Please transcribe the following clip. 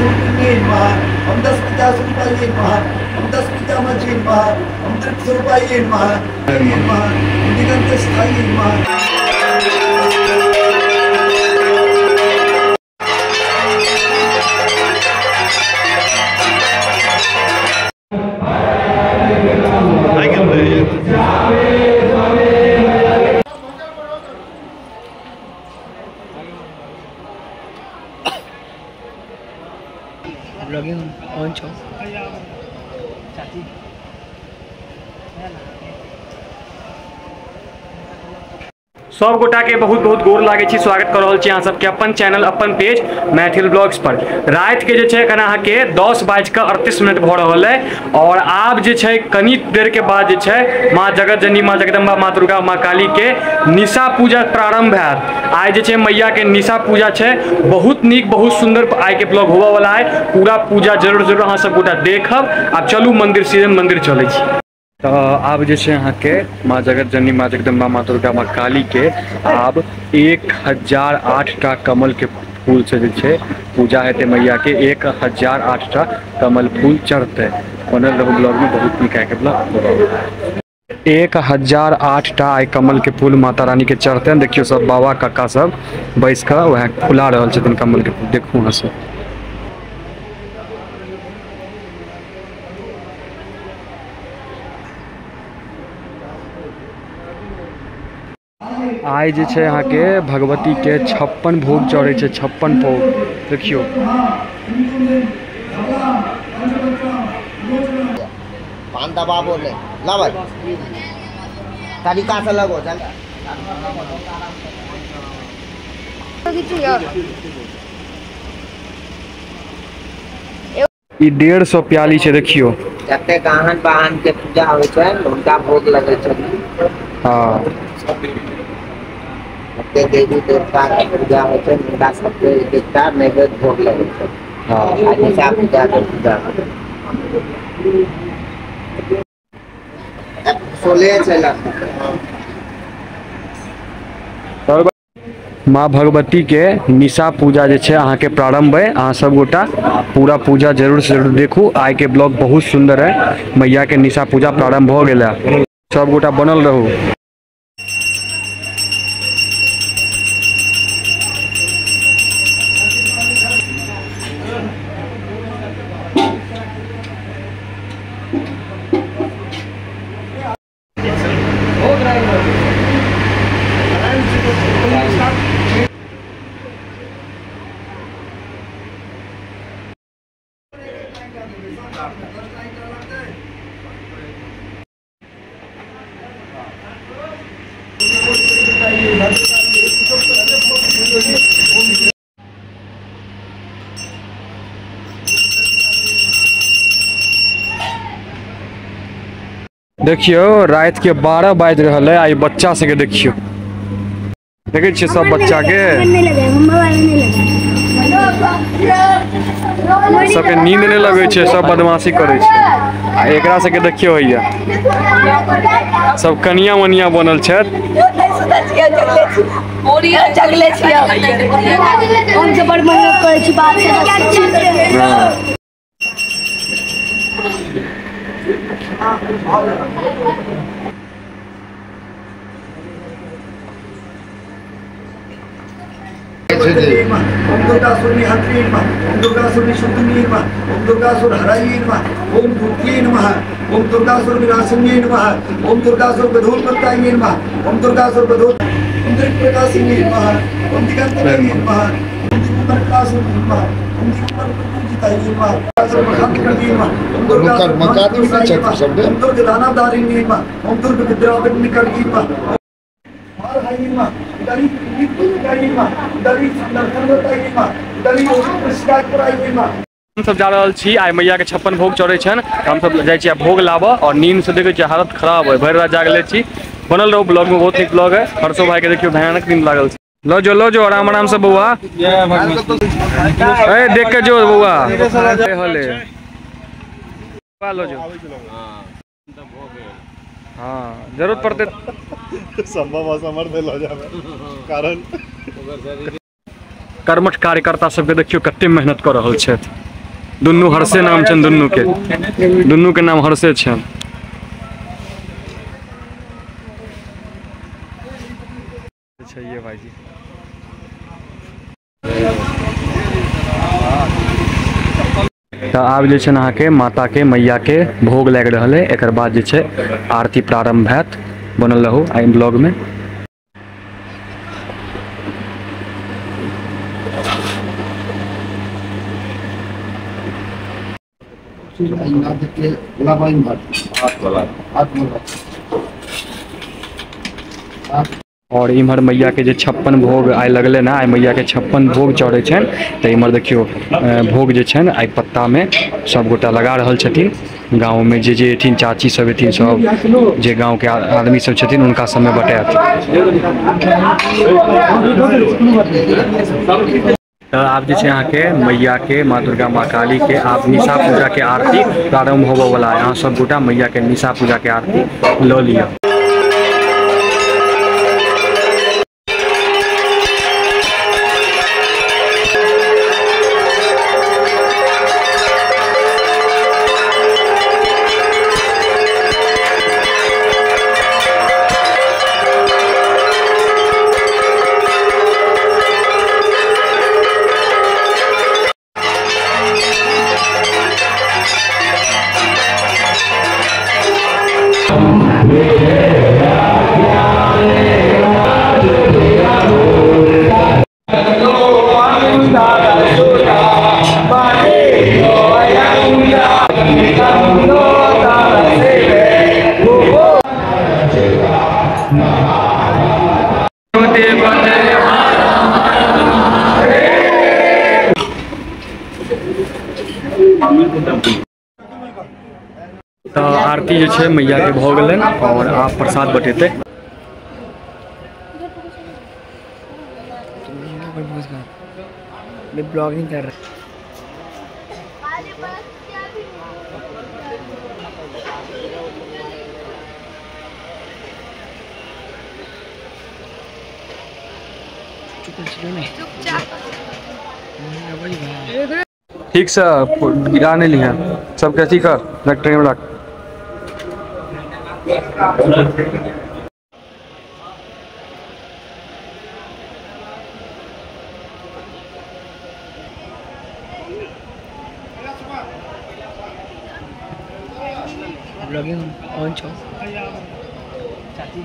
स्वरूपिण्यै नमः ओम दस विद्या स्वरूपायै नमः ओम दस विद्यामये नमः ओम तृप्त स्वरूपायै नमः नमः ओम दिगंत स्थायी नमः। ब्लॉगिंग ऑन छो चाची। सब गोटा के बहुत बहुत गोर लागै छी, स्वागत कर रहल छी अहाँ सबके अपन चैनल अपन पेज मैथिल ब्लॉग्स पर। रात के जे छै एखन अहाँके 10:38 भऽ रहल है और आब जे छै कनी देर के बाद जे छै माँ जगत जननी माँ जगदम्बा माँ दुर्गा माँ काली के निशा पूजा प्रारंभ हैत। आइ जे छै मैया के निशा पूजा छै, बहुत नीक बहुत सुंदर आइ के ब्लॉग होबऽ वाला है। पूरा पूजा जरूर जरूर अहाँ सब गोटा देखब। आब चलू मंदिर, सीधे मंदिर चलै छी। तो आब जे छै अहाँके माँ जगत जननी माँ जगदम्बा माँ दुर्गा माँ काली के आब 1008टा कमल के फूल से जे छै पूजा हेतै। मैया के 1008टा कमल फूल चढ़तै। बनल रहू ब्लॉग में, बहुत नीक आइके ब्लॉग। 1008टा आइ कमल के फूल माता रानी के चढ़तै। देखियौ सब बाबा काका सब बैस कऽ वएह फुला रहल छथिन कमल के फूल। देखू अहाँ सब। आइ जे छै अहाँके भगवती के 56 भोग चढ़ै छै, 56 भोग। देखियौ पान दबाबो ले लाबै तरीका से लगो चल। ई 150 प्याली छै। देखियौ जतेक आहन वाहन के पूजा होइ छै हुनका भोग लगै छै। हाँ, जते देवी देवता के पूजा होइ छै हुनका सबके एक एकटा नैवेद्य भोग लगै छै। हाँ, निशा पूजा के पूजा 16 छै। माँ भगवती के निशा पूजा जे छै अहाँके प्रारंभ है। अहाँ सब गोटा पूरा पूजा जरूर से जरूर देखू। आइ के ब्लॉग बहुत सुंदर है। मैया के निशा पूजा प्रारंभ हो गेल है, सब गोटा बनल रहू। देखियौ रात के 12 बाजि रहल है। आई बच्चा सबके देखियौ, देखै छियै सब बच्चा के सबके नींद नहि लगै छै, सब बदमाशी करै छै। आ एकरा सबके देखियौ हैया सब कनिया मनिया बनल छथि। ओम दुर्गासुर निहंत्रिये नमः ओम दुर्गासुर निशुद्धिन्ये नमः ओम दुर्गासुर हराये नमः ओम भूत्ये नमः ओम दुर्गासुर विनाशिन्ये नमः ओम दुर्गासुर विधूर्पताये नमः ओम दुर्गासुर विधूर ओम दृक्प्रकाशिन्ये नमः ओम दिगंतरे नमः ओम दिगंबरकासुर नमः ओम दिगंबर पूजिताये नमः नमः ओम दुर्गासुर ओम दुर्ग दानवदारिण्ये नमः ओम दुर्ग विद्राविण्यकर्ये नमः हम सब जा रहल छी आइ मैया के 56 भोग चढ़ै छनि। हम सब जाइ छी भोग लाबऽ और नींद से देखै छी हालत खराब है, भरि रात जागले छी। बनल रहू ब्लॉग में, बहुत नीक ब्लॉग है। हर्षो भाई के देखियौ भयानक नींद लागल छै। लो जो आराम आराम से बौआ, ए देख के जो बौआ हले लो जो। हाँ, जरूरत पड़ते संभव असमर्थ हो जावे कारण कर्मठ कार्यकर्ता सबके देखियो कते मेहनत कर रहल छथि। दुनू हर्षे नाम छनि, दुनू के नाम हर्षे छनि। ये भाईजी तो आब जे छै अहाँके माता के मैया के भोग लागि रहल है। एकर बाद जे छै आरती प्रारंभ हैत। बनल रहू आई ब्लॉग में। और इम्हर मैया के जे 56 भोग आइ लगले ना, आइ मैया के 56 भोग चढ़े छनि। तो इम्हर देखियो भोग जे छनि आइ पत्ता में सब गोटा लगा रहल छथिन। गाँव में जे जे एथिन चाची सब एथिन, सब जे गाँव के आदमी सब छथिन उनका सब में बटायत। तो आब जे छै अहाँके मैया के माँ दुर्गा माँ काली के आब निशा पूजा के आरती प्रारंभ होबऽ वाला है। अहाँ सब गोटा मैया के निशा पूजा के आरती लऽ लिअ। तो आरती जे छै मैया के भऽ गेलनि और आब प्रसाद बटेतै। मैं ब्लॉगिंग कर रहा। ठीक से गिरा नहीं लिया सब कैसी कर रख ट्रे में रख। ब्लॉगिंग ऑन छो चाची।